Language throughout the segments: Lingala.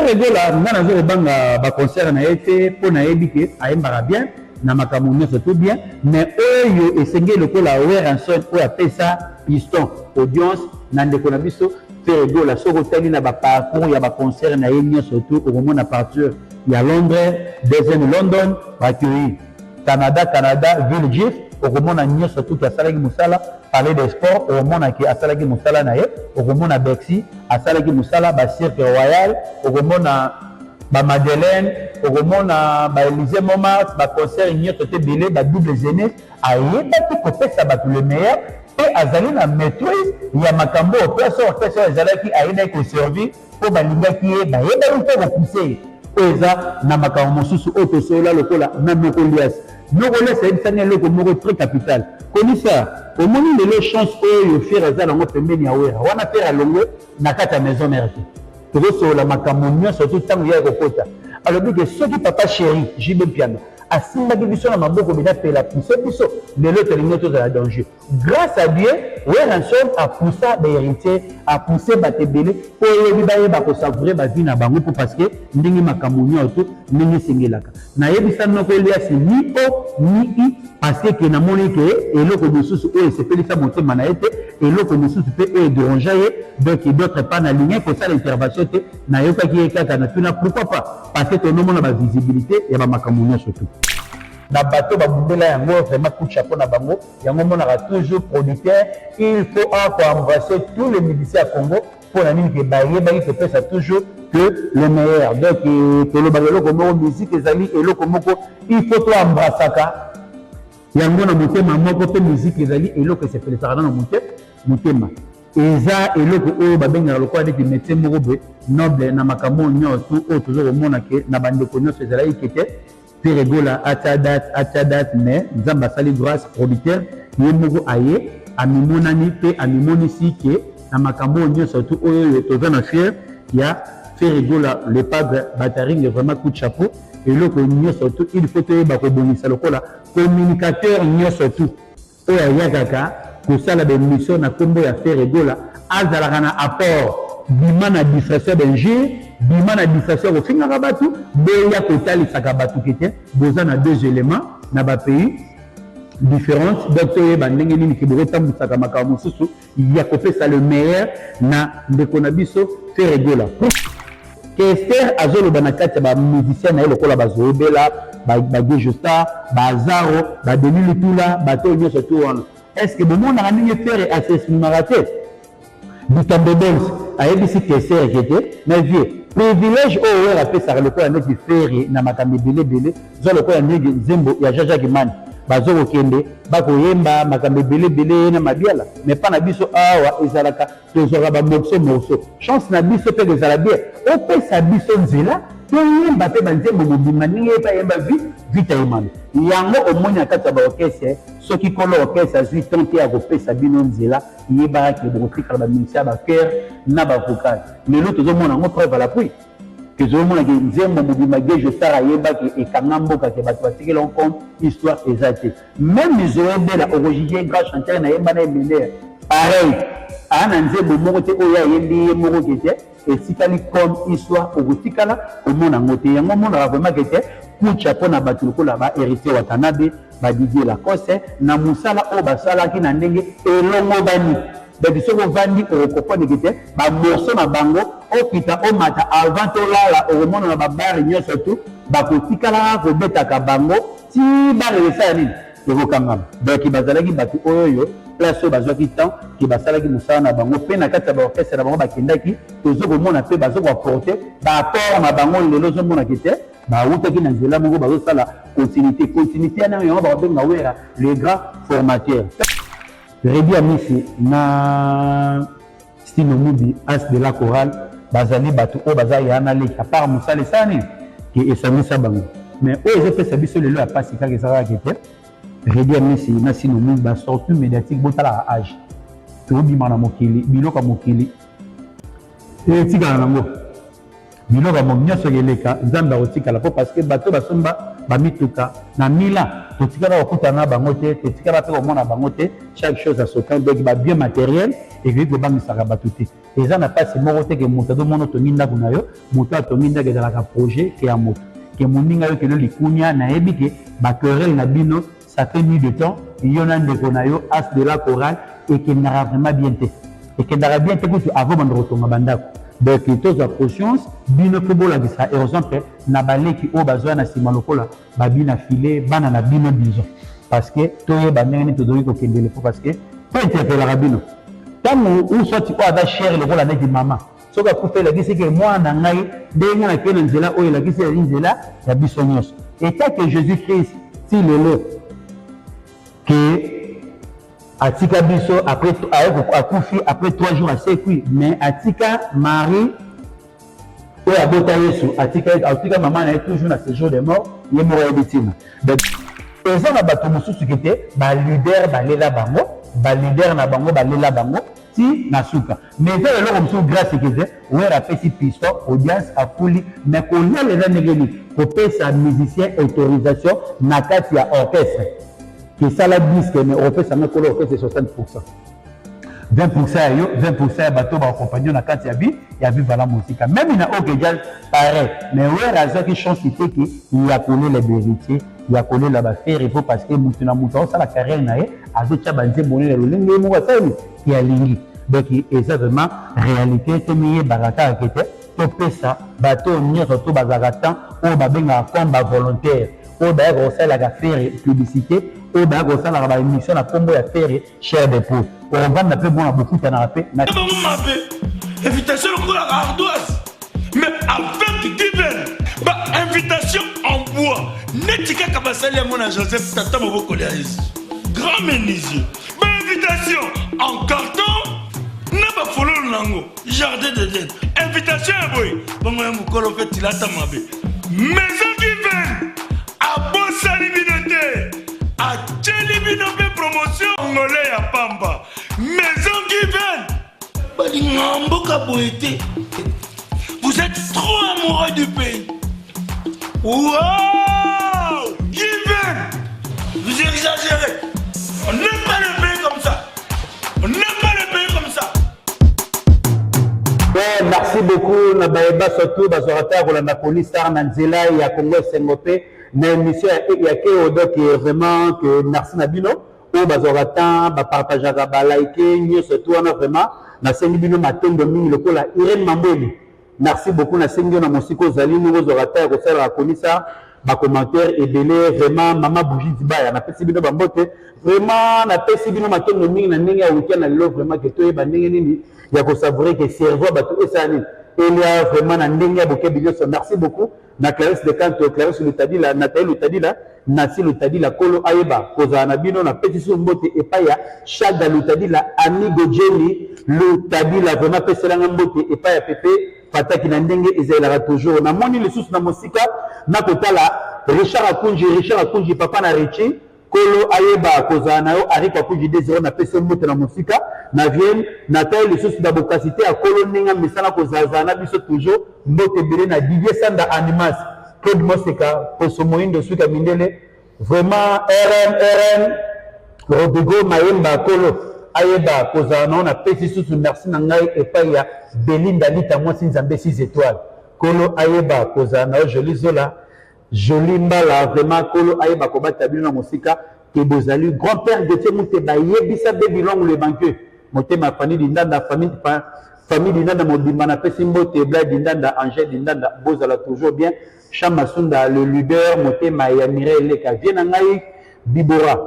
Ferre Gola, nga nazo kobanga ba concert na ye te mpo nayebi ke ayembaka bien na makambo nyonso tout bien, mais oyo esengeli lokola Werrason oyo apesa piston audience na ndeko na biso Ferre Gola. Soki otali na ba parcours ya ba concert na ye nyonso tout, okomona partir ya Londres, deuxième London, baaccueilli Canada, Canada, ville juif, okomona nyonso tout asalaki mosala. Palais des Sports, okomona ke asalaki mosala na ye, okomona Bercy asalaki mosala, ba Cirque Royal, okomona ba Madeleine, okomona ba Élysée Montmartre, ba concert nyonso te ebele, ba double Zénith, ayebaki kopesa bato le meilleur mpe azali na maîtrise ya makambo oyo place orchestre oyo ezalaki, ayebaki koservir mpo balingaki ye, bayebaki mpe kopuse ye. Oyo eza na makambo mosusu oyo tosolola lokola na Noko Lias. Noko Lias ayebisaki eloko moko très capital. Konisa, omoni lelo chance oyo Ferre aza nango pembeni ya Wera wana, Ferre alongwe na kati ya maison mère te, tozosolola makambo nyonso tu ntango ya kokota. Alobi ke soki papa chéri JB Mpiana asimbaki biso na maboko bena pela pousse biso, lelo tolingi tozala danger. Grâce à Dieu, Werrason apoussa bahéritier, apousse bato ebele mpo oyebi bayeba kosavourer bavie na bango, mpo parce que ndenge makambo nyonso ndenge esengelaka. Nayebisa Noko Elias ni o ni i, parce que ke namoni ke eloko mosusu oyo esepelisa motema na ye te, eloko mosusu mpe oyo edéranger ye. Donc d'autre part, nalingi kosala intervention te, nayokaki ye kaka natuna pourquoi pas, parce que tonomona bavisibilité ya bamakambo nyonso tu na bato babundela yango. Vraiment, coup de chapeau na bango. Yango monaka toujours producteur, il faut akoembrasser tous les musiciens ya Congo. Mpo na nini ke bayebaki kopesa toujours que le meilleur? Donc tolobaka eloko moko, musique ezali eloko moko il faut toembrassaka yango na motema moko, mpe musique ezali eloko esepelisaka nano motema. Eza eloko oyo babengaka lokola neti métier moko boye noble na makambo nyonso oyo toza komona ke na bandeko nyonso ezalaki ke te. Ferre Gola atia date, atia date, mais Nzambe asali grâce, producteur ye moko aye amimonani mpe amimonisi ke na makambo oyo nyonso tu oyo oyo toza na fier ya Ferre Gola le Padre Bataring. Vraiment, coup de chapeau. Eloko nyonso tu il faut toyeba kobongisa lokola communicateur nyonso tu oyo ayakaka kosala baémission na nkombo ya Ferre Gola, azalaka na apport. Bima na distraction d'injure, bima na distraction kofingaka bato, boya kotalisaka bato ke te boza na deux éléments na bapays différence. Donc toyeba ndenge nini ke bokotambwisaka makambo mosusu ya kopesa le meilleur na ndeko na biso Ferre Gola. Kester azoloba na kati ya bamusicien na ye lokola bazoyebela bagejo star, bazaro, badenis Lutula, bato oyo nyonso tu wana. Est ce que bomonaka ndenge Ferre as'exprimaka te? Bitambo Bols ayebisi Kester ke te, mais vieux, privilège oyo Wera apesaka lokola neti Ferre na makambo ebele ebele, zwa lokola ndenge nzembo ya Jean Jacques Mani, bazokokende bakoyemba makambo ebele ebele na mabiala. Mais mpa na biso awa ezalaka tozwaka bamorceau morceau. Chance na biso mpe ezala bien, opesa biso nzela toyemba mpe banzembo mobimba ndenge ye mpe ayemba vi vita yemano. Yango omoni na kati ya baorchestre, soki kolo orchestre azwi temps te ya kopesa bino nzela, yebaka ke bokotikala bamusicien ya bachœur na bavocal. Lelo tozomona yango preuve à l'appui ke tozomona ke nzembo mobimba Gejo Star ayebaki ekanga mboka, ke bato batikeli comme histoire eza te. Même Zoebela, okojuger grand chanteur nayemba na Emener, pareil, aa na nzembo moko te oyo ayembi ye moko ke te etikali comme histoire, okotikala komona yango te. Yango omonaka vraiment ke te kucha mpona bato lokola bahéritier Watanabe, badidier Lacoste na mosala oyo basalaki na ndenge elongobani. Donc soki ovandi, okokomprendre ke te bamorceau na bango okita omata avant tolala, okomona na babare nyonso tu bakotikalaka kobetaka bango ti bare esala nini, ekokangama. Donc bazalaki bato oyo oyo place oyo bazwaki temps ke basalaki mosala na bango mpe na kati ya baorchestre na bango bakendaki, tozo komona mpe bazo koapporter baapport na bango. Lelo ozomonaki te bawutaki na nzela moko, bazosala continuité. Continuité wana yango bakobenga Wera le grand formateur. Redi Amisi na Stino Mubi, as de la chorale, bazali bato oyo baza ya na leki, à part mosala esala nini ke esangisa bango. Mais oyo ezopesa biso lelo ya pasi kaka eza kaka te Redi Amisi na Stino Mubi basortie médiatique. Botalaka age tobima na mokili, biloko ya mokili etikala nango, biloko ya nyonso eleka, Nzambe akotikala mpo parce que bato basomba. bamituka na Milan, totikala kokutana na bango te, totikala mpe komona bango te. Chaque chose à son temps. Donc babien matériel ekoki kobangisaka bato te. Eza na mpasi moko te ke moto azomona otongi ndako na yo. Moto atongi ndako ezalaka projet ke ya moto ke moninga yo kelo likunia. Nayebi ke baquerelle na bino, ça fait mis de temps, yo na ndeko na yo as de la chorale, ekendaka vraiment bien te, ekendaka bien te kutu avant banda kotonga bandako. Donc tozwa conscience, bino mpe bolakisa exemple na baleki oyo bazwa na nsima lokola babina file bana na bino, disons, parce que toyeba ndenge nini tozoki kokendele po parce que mpo interpelaka bino ntango ou soit oyo aza cher lokola neti mama, soki akufa, elakisi ke mwana na ngai ndenge ngai nakei na nzela oyo, elakisi ezali nzela ya biso nyonso. Etake Jésus Christ ti lelo ke atika biso, après akufi, après 3 jours asekwi, mais atika Marie oyo abota Yesu, atika mama na ye toujours na séjour de mort, ye moko ayebi ntina. Donc eza na bato mosusu ke te, baleader balela bango, baleader na bango balela bango ti na suka. Mais eza eloko mosusu, grâce ekeze Wera apesi piston, audience afuli. Mais kolela eza ndenge nini? Kopesa musicien autorisation na kati ya orchestre kesala disque, mais okopesa ngo kolo orchestre 60, 20 ya yo, 20 ya bato baaccompagne na kati ya bi ya Viva la Musica, même na OK Jazz, pareil. Mais Wera azwaki chance te ke ya kolela baHéritier, ya kolela baFerre po parce que motu na motu aosala carrière na ye, azotia banzembo nene lolenge ye moko asali ke alingi. Donc eza vraiment réalité, tomiyebaka kaka ke te topesa bato nyonso to bazalaka temps oyo babengaka comme bavolontaire, oyo bayaka kosalelaka Ferre publicité, oyo bayaka kosalaka baémission na nkombo ya Ferre, chair de poule, okovanda mpe mona bokutanaka mpe. Na bango mabe, invitation lokola ardoise, mais avec given ba invitation en bois neti kaka basali yango na Joseph, tata mobokoli ya Yesu, grand menuisier. Bainvitation en carton na bafololo nango, jardin d'Eden, invitation ya boye bongo ya mokolo mpe tilata mabe. Maison Given abosani bino te, atieli bino mpe promotion ngole ya pamba. Maison Given balingaka mboka boye te. Vous êtes trop amoureux du pays. Wow, Given, vous exagérez. On n'aime pas le pays comme ça, on n'aime pas le pays comme ça. Ouais, merci beaucoup na bayeba surtout bazwaka ta kolanda Koni Star na nzela ya Congo Esengo mpe na émission ya Keo. Donc vraiment que merci na bino oyo bazwaka temps, bapartageaka, balike nyonso tu wana. Vraiment nasengi bino matondo mingi lokola Irene Mambweli, merci beaucoup. Nasengi yo na mosika ozali, ndenge ozwaka ta ya kosalaka Koni Star, bacommentaire ebele. Vraiment mama Bougie Dibaya, napesi bino bambote. Vraiment napesi bino matondo mingi na ndenge ya weekend na lelo. Vraiment ke toyeba ndenge nini ya kosavourer ke cerveau ya bato esala nini elia, vraiment na ndenge ya bokebi nyonso. Merci beaucoup na Clarisse de Canto, Clarisse Lutadila, Nathalie Lutadila, Nasi Lutadila, kolo ayeba kozala na bino. Napesi so mbote epai ya Shaga Lutadila, Amigo Jenny Lutadila. Vraiment peselanga mbote epai ya Pepe Fataki na ndenge ezalelaka toujours. Namoni lisusu na mosika nakotala Richard Akunji, Richard Akunji, papa na Richi, kolo ayeba kozala na yo. Arik Akunji 20, napesi yo mbote na mosika na Vienne. Natali lisusu na bokasi te ya kolo ndenge misala kozalazala na biso toujours. Mbote ebele na Didier Sanda, Animas Claude Moseka, Poso Moyindo, Suka Mindele, vraiment rm rm Rodrigo Mayemba, kolo ayeba kozala na yo. Napesi susu merci na ngai epai ya Belinda Lita, mwasi Nzambe 6 étoiles, kolo ayeba kozala na yo. Joli Zola, Joli Mbala, vraiment kolo ayeba kobata bino na mosika ke bozali. Grand père Gautier Mute, bayebisa be bilongo le banque motema, famille Dindanda, famille Dindanda mobimba, napesi mbote. Bla Dindanda, Angel Dindanda, bozala toujours bien. Chamasunda le leader, motema ya Mireille Leka, vie na ngai Bibora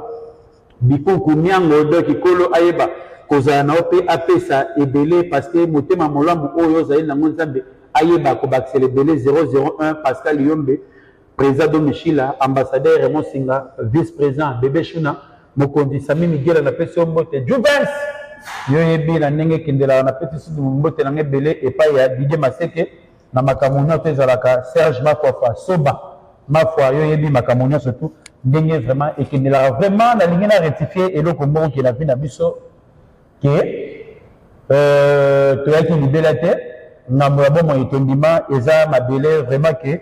Bikuku Miango. Donc kolo ayeba kozala na yo mpe apesa ebele, parce que motema molamu oyo ozali nango, Nzambe ayeba kobakisela ebele. 001 Pascal Yombe, président Domichila, ambassadeur Raymond Singa, vice président Bébé Shuna, mokonzi Sami Miguel, napesi yo mbote. Juvens, yo yebi na ndenge ekendelaka. Napesi susu mbote nanga ebele epai ya Didier Maseke na makambo nyonso ezalaka. Serge Makwafa, Soba Mafwa, yo yebi makambo nyonso tu ndenge vraiment ekendelaka. Vraiment nalingi na rectifier eloko moko ke na vie na biso ke toyaki libela te. Ngambo ya bomoi tondima eza mabele. Vraiment ke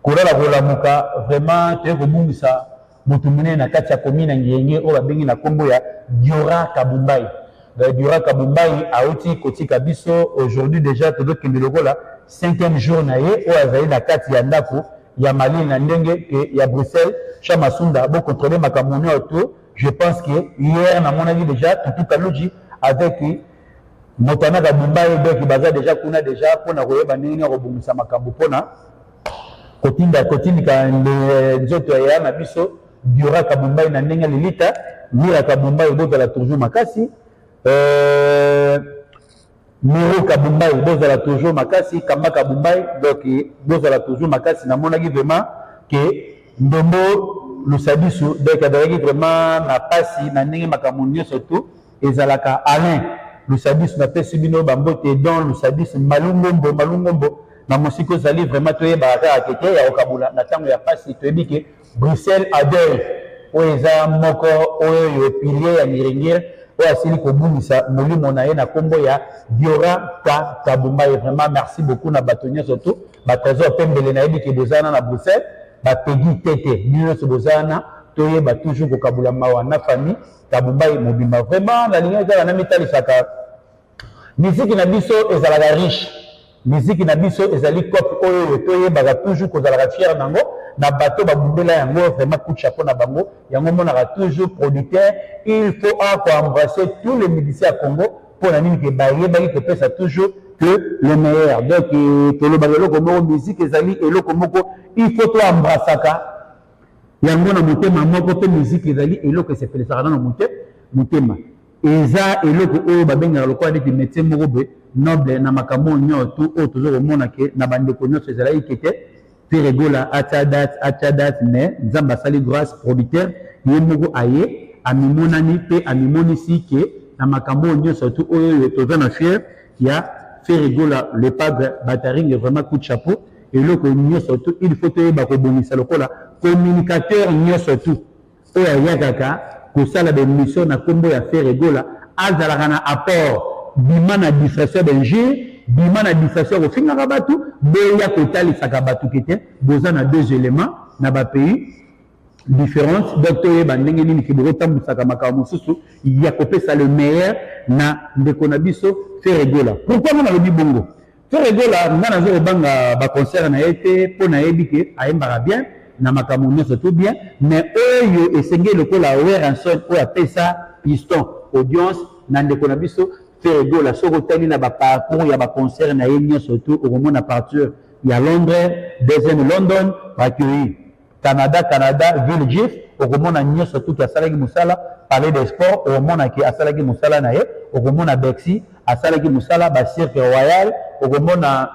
Kolala kolamuka, vraiment toye kobungisa moto monene na kati ya commune ya Ngenge oyo babengi na nkombo ya Diora Kabumbai. Diora Kabumbai auti kotika biso aujourd'hui, déjà tozokende lokola cinquième jour na ye oyo azali na kati ya ndako ya malili na ndenge ke ya Bruxelles. Chamasunda bocontrôle makambo nyonso to. Je pense que hier namonaki déjà Tutu Kaluji avec Motana Kabumbai, donc baza déjà kuna déjà mpona koyeba ndenge nini ya kobongisa makambo mpona kotinda kotindika nzoto ya yaya na biso Diora Kabumbai na ndenge lilita. Mira Kabumbai, bozala toujours makasi. Miro Kabumbai, bozala toujours makasi. Kamba Kabumbai, donc bozala toujours makasi. Namonaki vraiment ke Ndombo Lusabisu, donc azalaki vraiment na pasi na ndenge makambo nyonso tu ezalaka. Alain Lusabisu, napesi bino bambote. Don Lusabisu, Malungombo, Malungombo na mosika ozali, vraiment toyebaka kaka kete ya kokabula na ntango ya pasi. Toyebi ke Bruxelles Adel oyo eza moko oyo pilier ya Ngiringiri oyo asili kobungisa molimo na ye na nkombo ya Diora Ka Kabumbai. Vraiment merci beaucoup na bato nyonso tu, batrésor pembele, nayebi ke boza wana na Bruxelles, bapegi tete, bino nyonso boza wana. Toyeba toujours kokabula mawa na famille Kabumbai mobimba. Vraiment nalingi kaka namitalisaka, miziki na biso ezalaka riche, miziki na biso ezali cope oyo toyebaka toujours kozalaka fier nango na bato babundela yango. Vraiment coup de chapeau na bango. Yango monaka toujours producteur, il faut akoembrasser tous les musiciens ya Congo. Mpo na nini? Ke bayebaki kopesa toujours que le meilleur. Donc tolobaka eloko moko, musique ezali eloko moko il faut toembrassaka yango na motema moko, mpe musique ezali eloko esepelisaka nano motema. Eza eloko oyo babengaka lokola neti métier moko boye noble na makambo oyo nyonso tu oyo toza komona ke na bandeko nyonso ezalaki ke te. Ferre Gola atia date, atia date, mais Nzambe asali grâce, producteur ye moko aye amimonani mpe amimonisi ke na makambo oyo nyonso tu oyo oyo toza na fier ya Ferre Gola le Padre Bataring. Vraiment coup de chapeau. Eloko nyonso tu il faut toyeba kobongisa lokola communicateur nyonso tu oyo ayakaka kosala baémission na nkombo ya Ferre Gola azalaka na apport. Bima na distraction d'injure, bima na distraction ya kofingaka bato, boya kotalisaka bato ke te boza na deux éléments na bapays différence. Donc toyeba ndenge nini ke bokotambwisaka makambo mosusu ya kopesa le meilleur na ndeko na biso Ferre Gola. Pourquoi nga nalobi bongo? Ferre Gola, nga naza kobanga baconcert na ye te, mpo nayebi ke ayembaka bien na makambo nyonso tout bien, mais oyo esengeli lokola Werrason oyo apesa piston audience na ndeko na biso Ferre Gola. Soki otali na baparcours ya baconcert na ye nyonso tu, okomona partir ya Londres, deuxième London, bakei Canada, Canada Villejuif, okomona nyonso tuki asalaki mosala. Palais de sport, okomonaki asalaki mosala na ye. Okomona Bercy, asalaki mosala. Bacirque Royal, okomona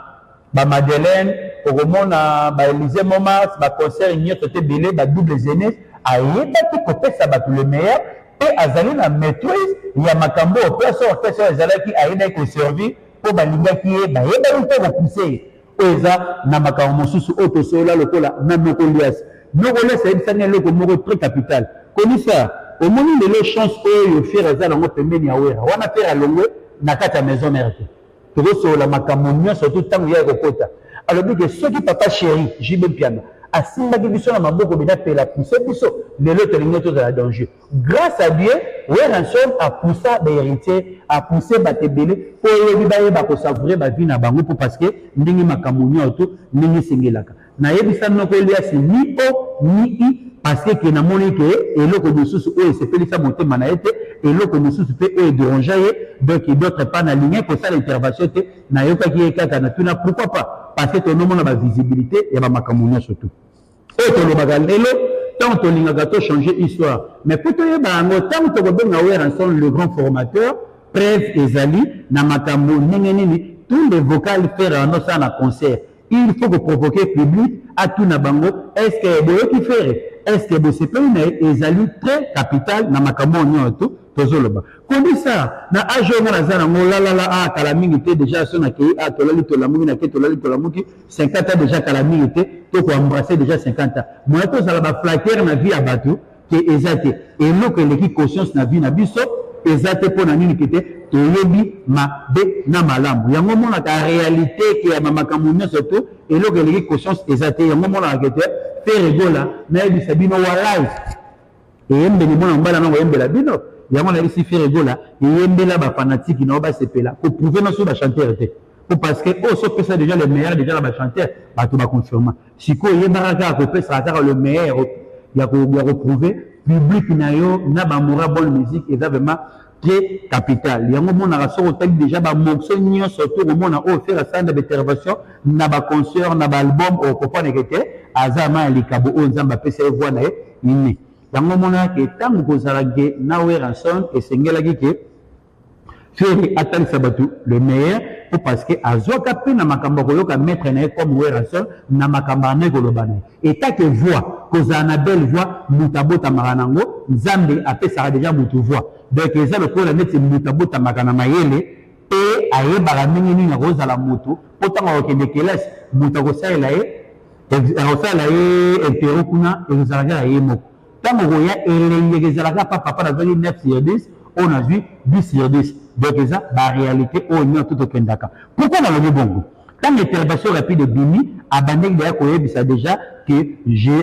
bamadeleine, okomona baélysée Montmartre, baconcert nyonso te ebele, badouble Zénith, ayebaki kopesa bato le meilleur mpe azali na maîtrise ya makambo oyo. Place orchestre oyo ezalaki, ayebaki koservir mpo balingaki ye, bayebaki mpe kopousse ye. Oyo eza na makambo mosusu oyo tosolola lokola na noko Lias. Noko Lias ayebisanga eloko moko très capital: komisa omoni lelo chance oyo Ferre aza nango pembeni ya Wera wana. Ferre alongwe na kati ya maison mère te, tokosolola makambo nyonso tu. Ntango ya kokota, alobi ke soki papa chéri JB Mpiana asimbaki biso na maboko bena pela pousse biso, lelo tolingi tozala danger. Grâce à Dieu, Werrason apoussa bahéritier, apousse bato ebele mpo oyebi bayeba kosavourer bavie na bango, mpo parce que ndenge makambo nyonso tu ndenge esengelaka. Nayebisa noko Eliasi ni o ni i, parce que namoni ke eloko mosusu oyo esepelisa motema na ye te, eloko mosusu mpe oyo edéranger ye. Donc d'autre part nalingi kosala intervention te, nayokaki ye kaka, natuna pourquoi pas, parce que tonomona bavisibilité ya bamakambo nyonso tu oyo tolobaka lelo. Ntango tolingaka tochanger histoire, mais mpo toyeba yango, ntango tokobenga Werrason le grand formateur, preuve ezali na makambo ndenge nini tous les vocales Ferre yango osala na concert, il faut koprovoquer public, atuna bango: est ce que boyoki Ferre? Est ce que bosepeli na ye? Ezali très capital na makambo oyo nyonso tu tozoloba. Kondisa na age oyo nga naza nango lalala a kala mingi te déjà. So nakei a tolali tolamuki, nake tolali tolamuki, 50 ans déjà kala mingi te. Tokoembrasser déjà 50 ans, moya tozala baflatter na vie ya bato ke eza te. Eloko eleki conscience na vie na biso. Eza te mpo na nini ke te toyebi mabe na malamu. Yango omonaka réalité ke ya makambo nyonso to eloko eleki conscience eza te. Yango omonaka ke te Ferre Gola, nayebisa bino walai, eyembeli mwana mobali yango koyembela bino. Yango nayebisi Ferre Gola, eyembela bafanatike na yo basepela, koprouver na so bachanteur te, po parce que oyo so opesa déjà le meilleur déjà na bachanteur, bato baconfirma. Sikoyo oyebaka kaka kopesaka kaka le meilleur ya koprouver public na yo na bamora bonne musique, eza vraiment très capital. Yango omonaka soki otali déjà bamorceau nyonso to komona oyo Ferre asala na baintervention na baconcert, na baalbum, okocomprendre ke te aza ma ya likabo oyo Nzambe apesa ye, voix na ye nini. Yango omonaka ke ntango kozala ke na Werrason, esengelaki ke Ferre atalisa bato le meilleur, po parce que azwaka mpe na makambo ya koyoka maître na ye comme Werrason na makambo ane koloba na ye etake voix. Kozala na belle voix, moto abotamaka nango, Nzambe apesaka déjà motu voix. Donc eza lokola neti moto abotamaka na mayele mpe ayebaka ndenge nini akozala motu, mpo ntango akokende kelasi, moto akosalela ye, akosalela ye intero kuna, ekozala kaka ye moko. Ntango koya elenge ezalaka pa papa nazwaki 9 sur 10, oyo nazwi 10 sur 10. Donc eza baréalité oyo nyonso tokendaka. Pourquoi nalobi bongo? Ntango intervention rapide ebimi, abandaki deya koyebisa déjà que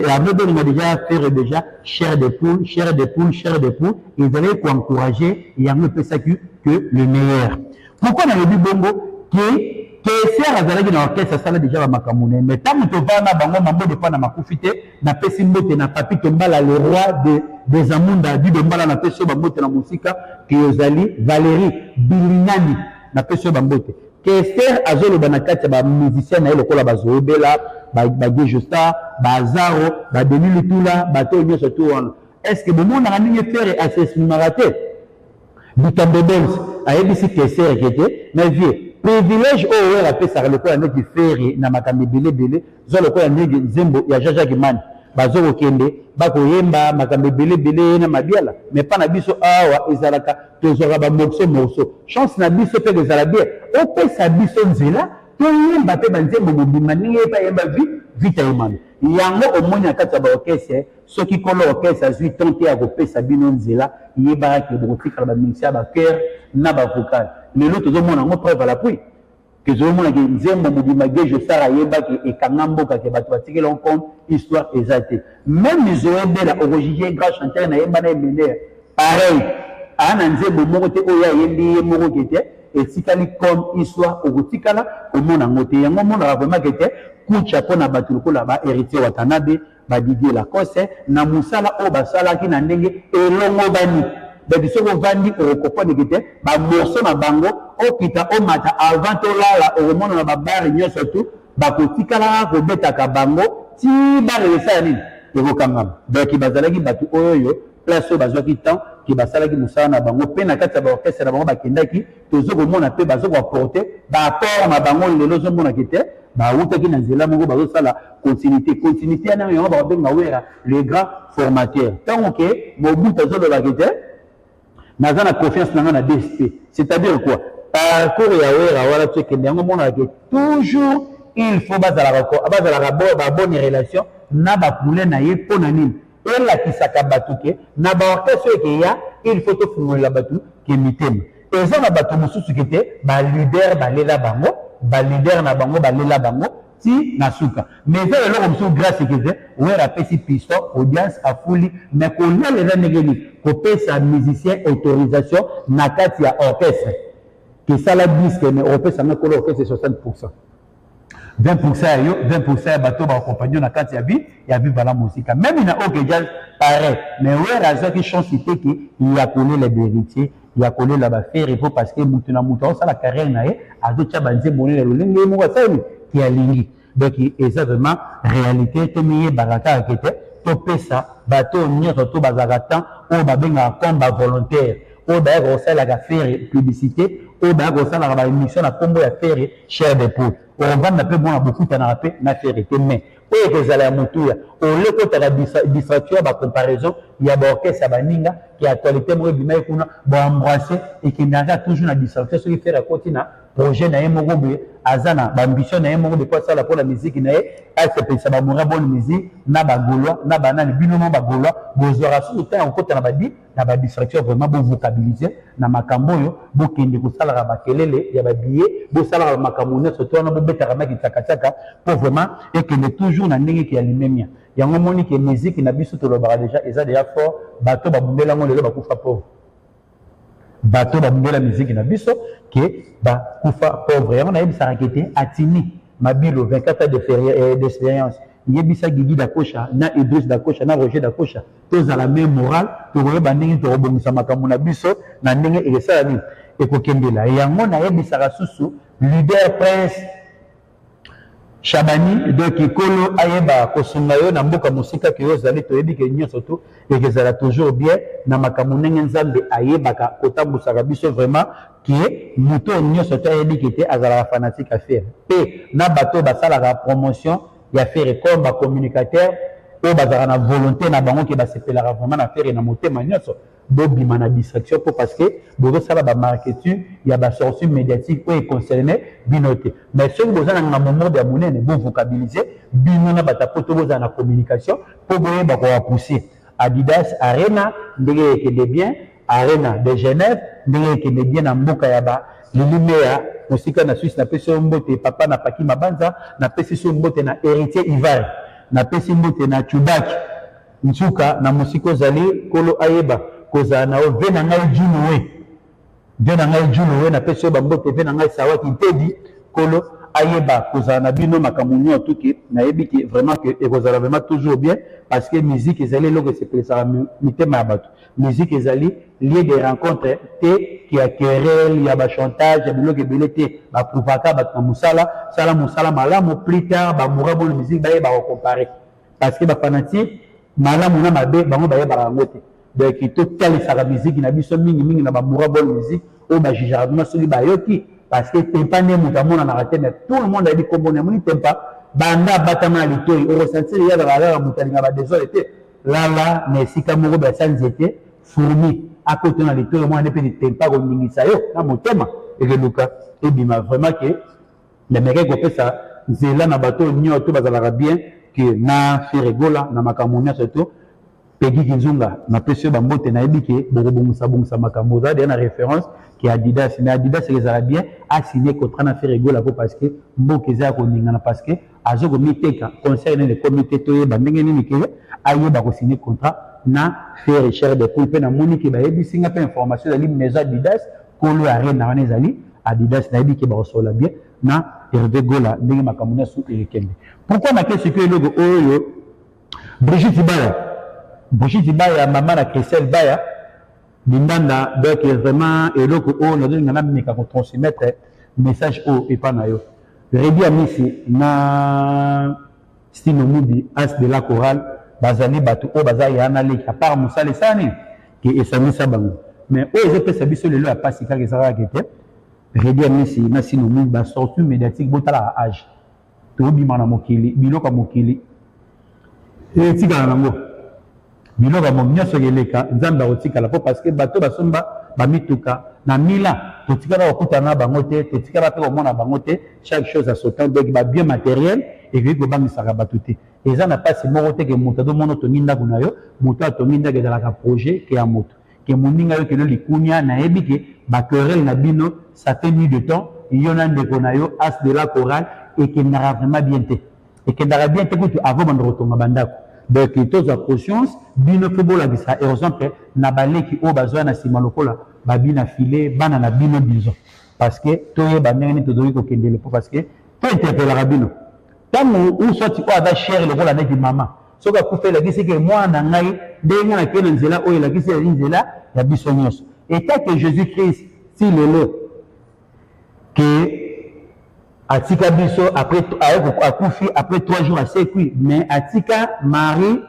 azobelinga déjà Ferre déjà chair de poule, chair de poule, chair de poule. Ezalaki koencourager, yango epesaki que le meilleur. Pourquoi nalobi bongo ke Kester azalaki na orchestre, asala déjà bamakambo na ye, mais ntango tovanda na bango mambo depa na makufi te. Napesi mbote na Papi Tombala, le roi des Amunda Dido Mbala. Napesi oyo bambote na mosika ke ozali Valérie Bilinani, napesi oyo bambote. Kester azoloba na kati ya bamusicien na ye lokola bazoyebela bagejo Star, Bazaro, Badenis Lutula, bato oyo nyonso to wana. Est ce que bomonaka ndenge Ferre as'exprimaka te? Bitambe Bols ayebisi Kester ke te, mais vieux, privilège oyo Wera apesaka lokola neti Ferre na makambo ebele ebele, zwa lokola ndenge nzembo ya Jean Jacques Mani, bazo kokende bakoyemba makambo ebele ebele na mabiala. Mais mpa na biso awa ezalaka tozwaka bamorceau morceau. Chance na biso mpe ezala bien, opesa biso nzela toyemba mpe banzembo mobimba ndenge ye mpe ayemba vi vita yemano. Yango omoni na kati ya baorchestre, soki kolo orchestre azwi temps te ya kopesa bino nzela, yebaka ke bokotikala bamusicien ya bachœur na bavocal. Lelo tozomona yango, preuve à l'appui ke tozomona ke nzembo mobimba Gejo Sara ayebaki ekanga mboka, ke bato batikeli yango comme histoire eza te. Même Zoebela, okojuger grand chanteur nayemba na Emener, pareil, aa na nzembo moko te oyo ayembi ye moko ke te etikali comme histoire, okotikala komona yango te. Yango omonaka vraiment ke te kucha mpona bato lokola bahéritier Watanabe, badidier Lacoste na mosala oyo basalaki na ndenge elongobani. Donc soki ovandi, okocomprendre ke te bamorceau na bango okita omata avant tolala, okomona na babare nyonso tu bakotikalaka kobetaka bango ti bare esala nini, ekokangama. Donc bazalaki bato oyo oyo place oyo bazwaki temps ke basalaki mosala na bango mpe na kati ya baorchestre na bango bakendaki, tozo komona mpe bazo koapporter baapport na bango. Lelo ozomonaki te bawutaki na nzela moko, bazosala continuité. Continuité wana yango bakobenga Wera le grand formateur. Ntango ke Mobutu azolobaki te naza na confiance na nga na DSP, c'est-à-dire quoi? Parcours ya Wera wana to ekende, yango omonaka ke toujours il faut bazalaka babonne relation na bapoulain na ye. Mpo na nini? Elakisaka bato ke na baorchestre oyo ekeya, il faut tofungolela bato ke mitema. Eza na bato mosusu ke te baleader balela bango, baleader na bango balela bango ti na suka. Mais eza eloko mosusu grâce ke te Wera apesi piston audience afuli. Mais kolela eza ndenge nini? Kopesa musicien autorisation na kati ya orchestre kesala disque, mais okopesa nga kolo orchestre 60, 20% ya yo, 20% ya bato baaccompagne na kati ya vie ya Viva la Musica. Même na OK Jazz, pareil. Mais Wera azwaki chance te ke ya kolela bahéritier, ya kolela baFerre, po parce que mutu na mutu aosala carrière na ye, azotia banzembo nene lolenge ye moko asalemi ke alingi. Donc eza vraiment réalité tomiyebaka kaka ke te topesa bato nyonso to bazalaka temps oyo babengaka comme bavolontaire, oyo bayaka kosalelaka Ferre publicité, oyo bayaka kosalaka baémission na nkombo ya Ferre, chair de poule. Okovanda mpe mona bokutanaka mpe na Ferre te, mais oyo ekozala ya motuya ole kotaka distraction ya bacomparaison ya baorchestre ya baninga ke actualité moko ebimaki kuna, boembrasse ekendaka toujours na distraction. Soki Ferre akoti na projet na ye moko boye, aza na baambition na ye moko boye po asala mpona miziki na ye, asepelisa bamoura bonne musique na bagaulois na banani. Bino mo bagaulois bozwaka susu ntango ya kokota na badi na badistraction. Vraiment, bovocabilise na makambo oyo, bokende kosalaka bakelele ya babillet, bosalaka makambo nyonso to wana, bobetaka maki tsakatsaka mpo vraiment ekende toujours na ndenge ke ya limemia. Yango moni ke musique na biso, tolobaka déjà, eza déjà fort. Bato babundela yango lelo bakufa pauvre. Bato babundela musique na biso ke bakufa pauvre. Yango nayebisaka ke te, atini mabilo 24 ans d'expérience, yebisa Gigi Dakosha na Idris Dakosha na Roger Dakosha, tozala même moral, tokoyeba ndenge tokobongisa makambo na biso na ndenge ekesala nini, ekokendela. Yango nayebisaka susu leader Prince Shabani, donc ekolo ayeba kosunga yo na mboka mosika ke yo ozali. Toyebi ke nyonso to ekezala toujours bien na makambo ndenge Nzambe ayebaka kotambusaka biso. Vraiment ke moto nyonso to ayebi ke te azalaka fanatique ya Ferre, mpe na bato basalaka promotion ya Ferre comme bacommunicateur oyo bazalaka na volonté na bango ke basepelaka vraiment na Ferre na motema nyonso, bobima na distraction mpo parce que bozosala bamarketing ya basortie médiatique oyo econcerne bino te. Mais soki boza na ngambo moko ya monene, bovocabilise bino na bato po to bozala na communication mpo boyeba koapousser Adidas Arena ndenge ekende bien, Arena de Genève ndenge ekende bien na mboka ya ba lilime ya mosika na Suisse. Napesi yo mbote, papa na Paki Mabanza. Napesi so mbote na Héritier Ivari. Napesi mbote na Chubaki Nsuka na mosika ozali. Nkolo ayeba kozala na yo. Ve na ngai Junowe, ve na ngai Junowe, napesi yo bambote. Ve na ngai Sawaki Ntedi, Nkolo ayeba kozala na bino. Makambo nyonso tuki, nayebi ke vraiment ke ekozala vraiment toujours bien, parce que musique ezali eloko esepelisaka mitema ya bato. Musique ezali lieu de rencontre te ya querelle, ya bachantage, ya biloko ebele te. Baprouvaka bato na mosala. Sala mosala malamu, plus tard bamoura bona musique bayeba kocompare, parce que bafanatique, malamu na mabe, bango bayebaka yango te. Donc totalisaka musique na biso mingimingi na bamoura bonne musique oyo bajugeaka bino soki bayoki, parce que Tempa nde moto amonanaka te, mais tout le monde ayebi kombo na amoni Tempa banda abatama na litoi. Okosentir ye azalaka kaka moto alinga badésordre te. Lala na esika moko basa nzete, fourmi akota na litoi, omwana nde mpe Tempa koningisa yo na motema, ekeluka ebima. Vraiment ke namekaki kopesa nzela na bato oyo nyonso to bazalaka bien ke na Ferre Gola na makambo nyonso to Pegi Kinzunga. Napesi yo bambote. Nayebi ke bokobongisa-bongisa makambo. Ozala deya na référence ke Adidas, mais Adidas ezala bien asigné contrat na Ferre Gola po parce que mboka eza ya koningana, parce que aza komiteka. Concert nini ekomi te, toyeba ndenge nini ke ayeba kosigner contrat na Ferre Chair de Poule. Mpe namoni ke bayebisi nga mpe information ezali maison Adidas, kolo Arena wana ezali Adidas. Nayebi ke bakosola bien na Hervé Gola ndenge makambo nyonso ekende. Pourquoi nake sikoyo eloko oyo? Brigitte Baya, Brigitte Baya, mama na Christelle Baya Lindanda. Donc vraiment eloko oyo nazolinga nameka kotransmettre message oyo epa na yo, Redi Amisi na Stino Mubi, as de la chorale, bazali bato oyo baza ya na leki, à part mosala esala nini ke esangisa bango. Mais oyo ezopesa biso lelo ya pasi kaka eza kaka te Redi Amisi na Stino Mubi basortie médiatique. Botalaka age, tobima na mokili, biloko ya mokili etikala nango, biloko ya nyonso eleka, Nzambe akotikala mpo parce que bato basomba bamituka na mila, totikala kokutana na bango te, totikala mpe komona bango te. Chaque chose à son temps. Donc babien matériel ekoki kobangisaka bato te. Eza na mpasi moko te ke moto azomona otongi ndako na yo. Moto atongi ndako ezalaka projet ke ya moto ke moninga yo kelo likunia. Nayebi ke baquerelle na bino, ça fait nuit de temps, yo na ndeko na yo as de la chorale, ekendaka vraiment bien te, ekendaka bien te kutu avant banda kotonga bandako. Donc tozwa conscience, bino mpe bolakisa exemple na baleki oyo bazwa na nsima lokola babina file bana na bino, disons, parce que toyeba ndenge nini tozoki kokendele po parce que tointerpelaka bino ntango ou soit oyo aza cher lokola neti mama, soki akufa, elakisi ke mwana na ngai ndenge nakei na nzela oyo, elakisi ezali nzela ya biso nyonso. Eta ke Jésus Christ ti lelo ke atika biso, après akufi, après 3 jours asekwi, mais atika Marie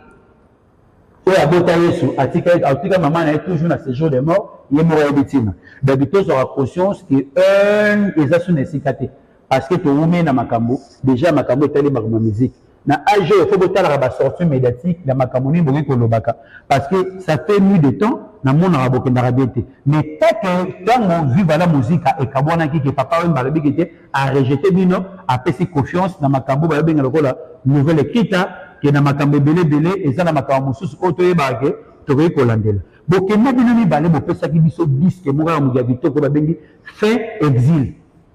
oyo abota Yesu, atika mama na ye toujours na séjour de mort, ye moko ayebi ntina. Donc tozwaka conscience ke un eza so na esika te, parce que towumei na makambo déjà, makambo etali makambo ya musique na age oyo. Fo botalaka basortie médiatique na makambo nini bokoki kolobaka, parce que ça fait nuit de temps. Namonaka bokendaka bien te. Mais take ntango Viva la Musica ekabwanaki, ke Papa Wemba alobiki te, arejeter bino, apesi confiance na makambo bayobenga lokola nouvelle ekita, ke na makambo ebele ebele eza na makambo mosusu oyo toyebaka ke tokoki kolandela. Bokenda bino mibale, bopesaki biso disque moko ya moto ya kitoko babengi Fin Exil,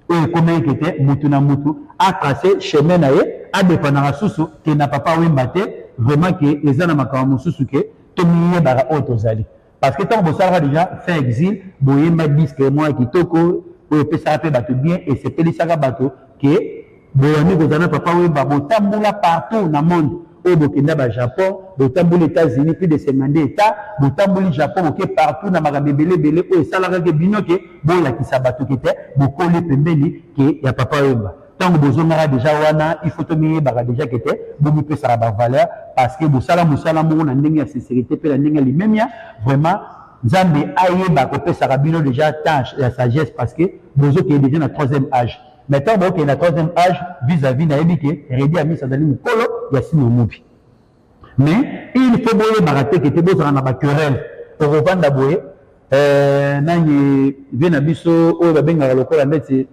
oyo ekomaki ke te mutu na mutu atrace chemin na ye, adépendaka susu ke na Papa Wemba te. Vraiment ke eza na makambo mosusu ke tomiyebaka oyo tozali, parce que ntango bosalaka déjà Fin Exil, boyemba disque moko ya kitoko oyo epesaka mpe bato bien, esepelisaka bato ke boyami kozala na Papa Wemba. Botambola partout na monde oyo, bokenda bajapon, botamboli États-Unis, plus de 52 états, botamboli Japon, boke partout na makambo ebele ebele oyo esalaka ke bino ke bolakisa bato ke te bokoli pembeni ke ya Papa Wemba. Ntango bozongaka déjà wana, il faut tomiyebaka déjà ke te bomipesaka bavaleur, parce que bosala mosala moko na ndenge ya sincérité mpe na ndenge ya limemia. Vraiment, Nzambe ayeba kopesaka bino déjà temps ya sagesse, parce que bozokende déjà na troisième âge. Mais ntango bokende na troisième âge, vis-à-vis nayebi ke Reddy Amisi azali mokolo ya Sino Mobi, mais il faut boyebaka te ke te bozala na baquerelle. Okovanda boye, nani vie na biso oyo babengaka lokola neti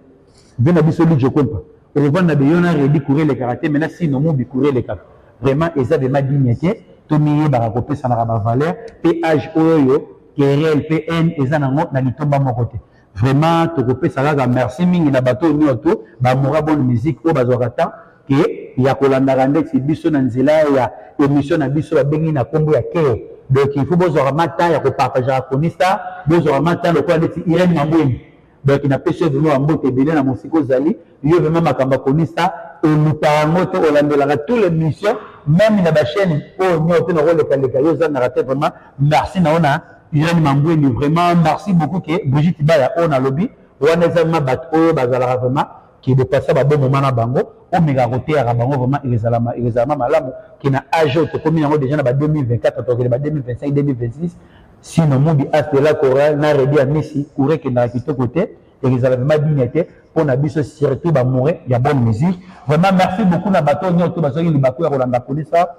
vie na biso Lidjo Kwempa, okovanda be yo na Reddy, courant elekaka te, maintenant Sino Mobi, courant elekaka. Vraiment, eza vraiment digne te. Tomiyebaka kopesanaka bavaleur mpe âge oyo querelle mpe haine eza nango na litomba moko te. Vraiment, tokopesa kaka merci mingi na bato oyo nyonso bamora bonne musique oyo bazwaka temps ke ya kolandaka ndeti biso na nzela ya émission na biso babengi na nkombo ya Keo. Donc il faut bozwaka ma temps ya kopartageaka Konista, bozwaka ma temps lokola neti Irene Mambweni. Donc napesi yo vraiment bambote ebele na mosika ozali yo. Vraiment, makambo ya Konista oluka yango te, olandelaka tous les missions, même na bachaîne oyo nyonso te nakolekaleka yo ozangaka te. Vraiment, merci na yo na Irene Mambweni. Vraiment, merci beaucoup ke Brigitte Baya oyo nalobi wana eza ma bato oyo bazalaka vraiment ke bopasa babomoma na bango, omekaka koteyaka bango. Vraiment, ekozalama malamu ke na âge oyo tokomi yango déjà na ba 2024, tokende ba 2025, 2026, Sino Mobi, as de la chorale, na Reddy Amisi, courant ekendaka kitoko te. Ekozala vraiment digne te mpo na biso, surtout bamoureux ya bonne musique. Vraiment, merci beaucoup na bato oyo nyonso bazwaki libaku ya kolanda Kolisa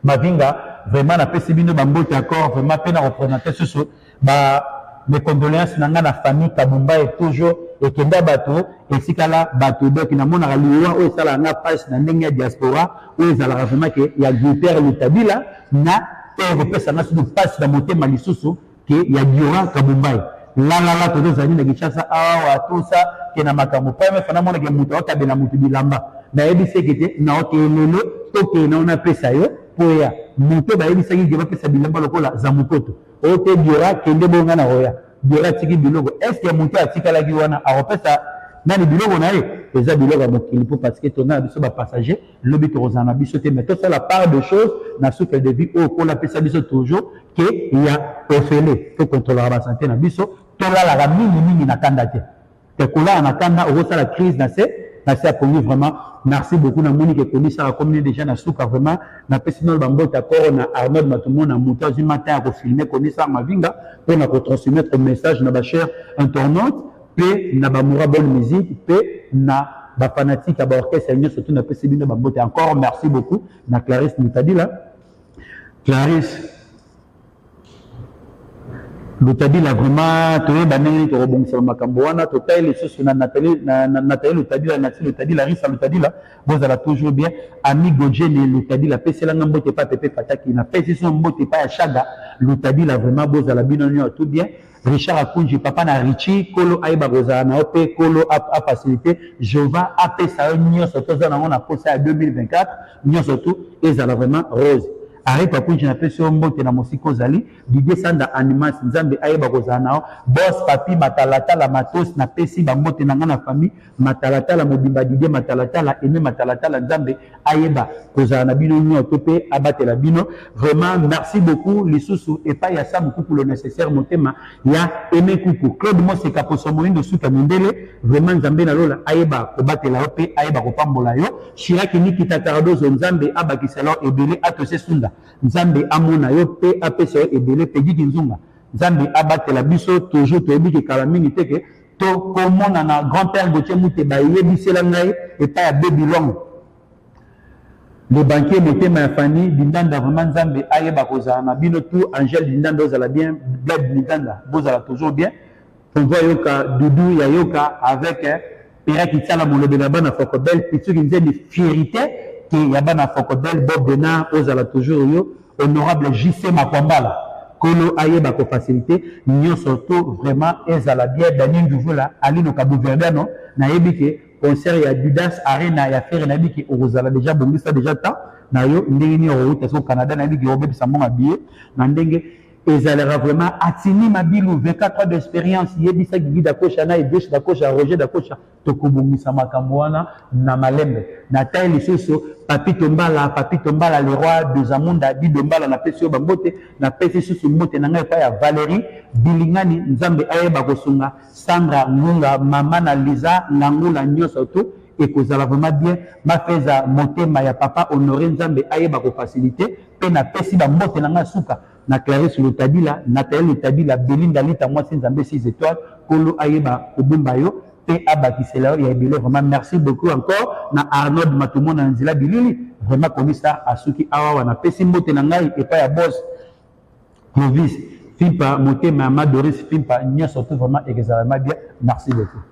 Mavinga. Vraiment, napesi bino bambote accord vraiment mpe na représente susu ba mes condoléances na ngai na famille Kabumba. E toujours ekenda bato, etikala bato. Donc namonaka liwa oyo esalaka nga mpasi na ndenge ya diaspora oyo ezalaka vraiment ke ya Guter Lutabila na mpe ekopesa nga susu mpasi na motema lisusu ke ya Diora Kabumbai. Lalala, tozozali na Kinshasa awa, tosa ke na makambo première fois namonake moto aotabela moto bilamba. Nayebisi eke te naokee lelo, tokee nao napesa yo mpo ya moto bayebisaki ke bapesa bilamba lokola za mokoto oyo te. Diora, kende bonga na koya. Diora atiki biloko. Est-ce moto atikalaki wana akopesa nani biloko na ye? Eza biloko ya mokili mpo parce que toza na biso bapassager, lobi tokozala na biso te. Mais tosala part de choses na souffle de vie oyo kola apesa biso toujours ke ya ofele. Tokontrolaka basanté na biso, tolalaka mingimingi na kanda te. Te kolala na kanda, okosala crise na se ya pongi. Vraiment, merci beaucoup. Namoni ke konisaka komi déjà na suka. Vraiment, napesi nano bambote akoro na Arnold Matomona, moto azwi matin ya kofilmer Konisaka Mavinga mpona kotransmettre message na bachers internautes mpe na bamoura bonne musique mpe na bafanatique ya baorchestre nyonso. Tu napesi bino bambote encore. Merci beaucoup na Clarisse Mutadila, Clarisse Lutadila. Vraiment, toyeba ndenge nini tokobongisa makambo wana. Totali lisusu na Nathalie Lutadila, Nati Lutadila, Risa Lutadila, bozala toujours bien. Ami Gojene Lutadila, apeselanga mbote epa Pepe Fataki, napesi so mbote epa ya Shaga Lutadila. Vraiment, bozala bino nyonso tout bien. Richard Akunji, papa na Richi, kolo ayeba kozala na yo mpe kolo afacilité Jova apesa yo nyonso toza nango na posa ya 2024, nyonso tu ezala vraiment rose. Arip Akunji, napesi yo mbote na mosika ozali. Didier Sanda Animas, Nzambe ayeba kozala na yo. Bos Papi Matalatala Matos, napesi bambote na ngai na famille Matalatala mobimba, Didier Matalatala, Aime Matalatala. Nzambe ayeba kozala na bino nyonso mpe abatela bino. Vraiment, merci beaucoup lisusu epai ya Samu Kuku, le nécessaire, motema ya Aime Kuku, Claude Moseka, poso moyindo, suka mindele. Vraiment, Nzambe na lola ayeba kobatela yo mpe ayeba kopambola yo. Shiraki Nikita Cardozo, Nzambe abakisela yo ebele. Atose Sunda, Nzambe amona yo mpe apesa yo ebele. Pegiki Nzunga, Nzambe abatela biso toujours. Toyebi ke kala mingi te ke tokomona na grand père Gautier Mute. Bayebisela ngai epai ya Baby Long. Le banquier motema ya Fanny Dindanda vraiment Nzambe ayeba kozala na bino tout. Angèle Dindanda ozala bien, Bled Dindanda bozala toujours bien. Tonton Yoka Doudou ya Yoka avec eh, Pera Kitsala molobela bana Fokobel Pitsuki Nzembi fierité ke ya bana Fokobel Bob Denard ozala toujours yo honorable JC Makwambala kolo ayeba ko faciliter nyonso to vraiment ezala bien. Daniel Nduvula Alino Kabuverdano nayebi ke concert ya Dudas Arena ya Ferre nayebi ke okozala déjà bongisa déjà temps na yo ndenge nini okouta so Canada nayebi ke obebisa mbongo ya billet na ndenge ezalaka vraiment. Atini Mabilu 24 ans d'expérience yebisa Gigi Dakosha na Edouche Dakosha Roger Dakosha tokobongisa makambo wana na malembe. Na tai lisusu Papi Tombala, Papi Tombala le roi de Zamunda Dido Mbala napesi yo bambote. Napesi lisusu mbote na ngai epai ya Valérie Bilingani Nzambe ayeba kosunga Sandra Ngunga mama na Liza Ngangula nyonso tu ekozala vraiment bien. Mafeza motema ya papa Honoré Nzambe ayeba kofaciliter mpe napesi bambote na ngai suka na Clarisse Lutabila, Nathalie Lutabila, Belinda Lita mwasi Nzambe 6 étoiles kolo ayeba kobomba yo mpe abakisela yo ya ebele. Vraiment merci beaucoup encore na Arnold Matumona na nzela bilili vraiment komisa asuki awawa. Napesi mbote na ngai epai ya boss Clovis Fimpa motema ya Madoris Fimpa nyonso tout vraiment ekozala vraiment bien. Merci beaucoup.